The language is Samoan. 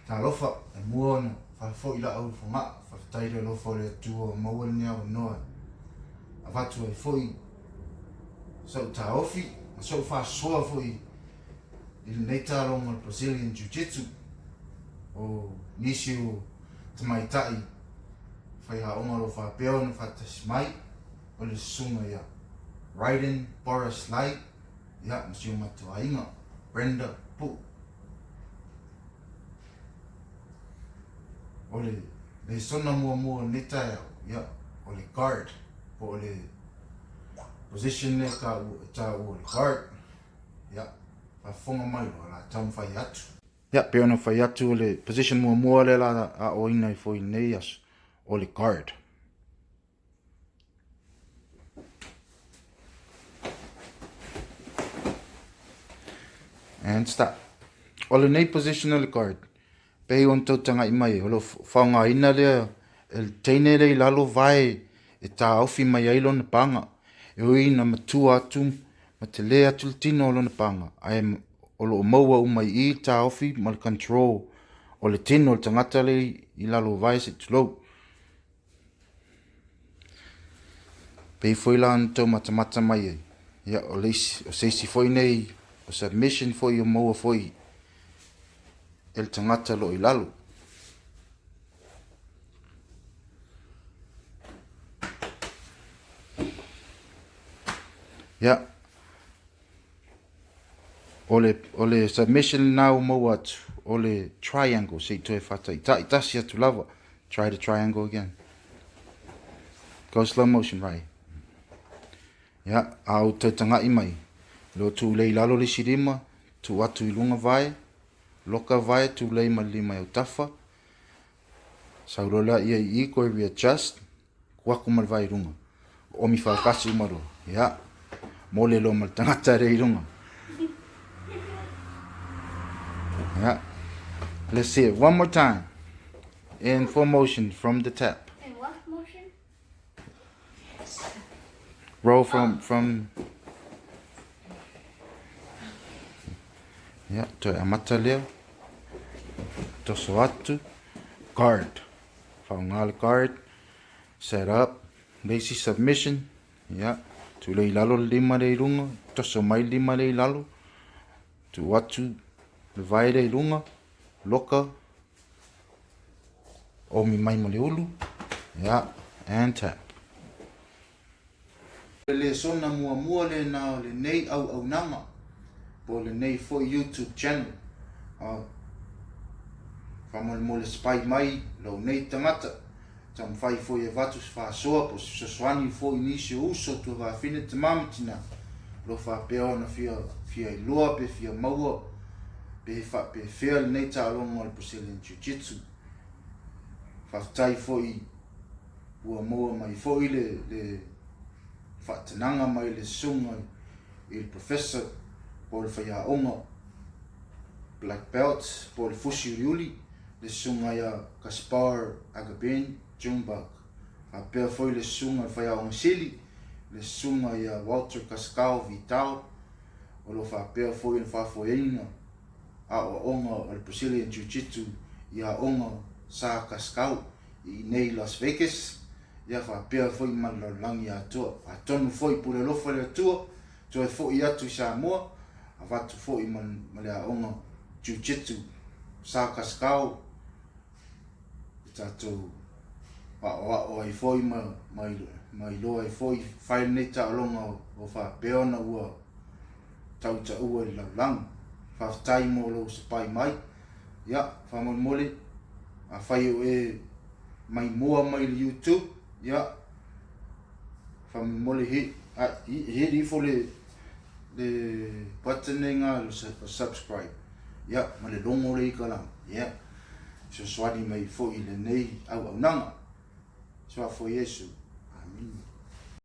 Talofa, e mua ona faafoi la'au i Fogaa, faafetai le alofa o le Atua ua maua lenei avanoa e avatu ai foi sa'u taofi ma sa'u faasoa foi i lenei taaloga o le Brazilian Jiu-Jitsu. O nisi o tamaitai faiaoga o lo o faapea ona faatasi mai o le Susuga ia Raiden Boris Lai, ia ma si o matou aiga Brenda Puu. O le lesona muamua o lenei taeao, ia, o le guard, po o le position lea e taua o le guard. Ia, faafofoga mai loa, o le a taumafai atu. Ia, pei ona fai atu o le position muamua lea la aoaoina ai foi i lenei aso, o le guard. And stop. O lenei position o le guard, pei ona tou tagai mai, o lo o faaaogaina lea e le teine lea i lalo vae e taofi mai ai lona paga. E ui ina matua atu ma tele atu le tino o lona paga, ae o lo o maua uma i i le taofi ma le control o le tino o le tagata lea i lalo o vae se i tulou. Pei foi la ona tou matamata mai ai, ia o le isi, o se isi foi nei o submission foi o maua foi e le tagata o lo o i lalo. Ia, O le, o le submission lena ua maua atu, o le triangle, se i toe faataitai tasi atu lava. Try the triangle again. Go slow motion, right? Ia, a ou toe taga'i mai, leo tulei i lalo le isi lima, tuu atu i luga vae, loka vae, tulei ma le lima i autafa, sau loa lea i i, koe readjust, Ku aku ma le vae i luga. Omi faatasi uma loa. Ia. Mole loa ma le tagata lea i luga. Ia. Let's see it one more time. In full motion from the tap. In what motion? Roll from from Ia, toe amata lea. Toso atu. Guard. Whaonga le guard. Set up, le isi submission, ia, tulei i lalo le lima lea i luga, toso mai le lima lea i lalo, tuu atu le vae lea i luga, loka, omi mai ma le ulu, ia, and tap. O le lesona muamua lena o lenei auaunaga po o lenei foi YouTube channel. Faamolemole sipai mai lou nei tagata, taumafai foi e avatu se faasoa po o se fesoasoani foi i nisi o uso, tuavafine, tama ma tina o lo o faapea ona fia fia iloa pe fia maua pe faapefea lenei taaloga o le Brazilian Jiu-Jitsu. Faafetai foi ua maua mai foi le le faatanaga mai le susuga i le Professor po o le faiaoga Black Belt po o le fusi uliuli, le susuga ia Gaspar Agaben Jungbug. Faapea foi le susuga i le faiaoga sili, le susuga ia Walter Cascao Vital, o lo o faapea foi ona faafoeina aoaoga o le Brazilian Jiu-Jitsu i aoga Sa Cascao i inei i Las Vegas, ia faapea foi ma le lalolagi atoa. Atonu foi pule alofa le Atua, toe foi atu i Samoa, avatu foi ma le aoga Jiu-Jitsu Sa Cascao e tatou aoao ai foi ma ma iloa ai foi fai lenei taaloga o faapea ona ua tautaua i le lalolagi. Faafetai mo lou sapai mai. Ia, faamolemole, afai o e maimoa mai i le YouTube, ia, faamolemole he, hit ifo le, le button nei ngā le subscribe, ia, ma le logo le i ka langa, ia, fesoasoani mai foi i lenei auaunaga. Suafa o Iesu. Amina.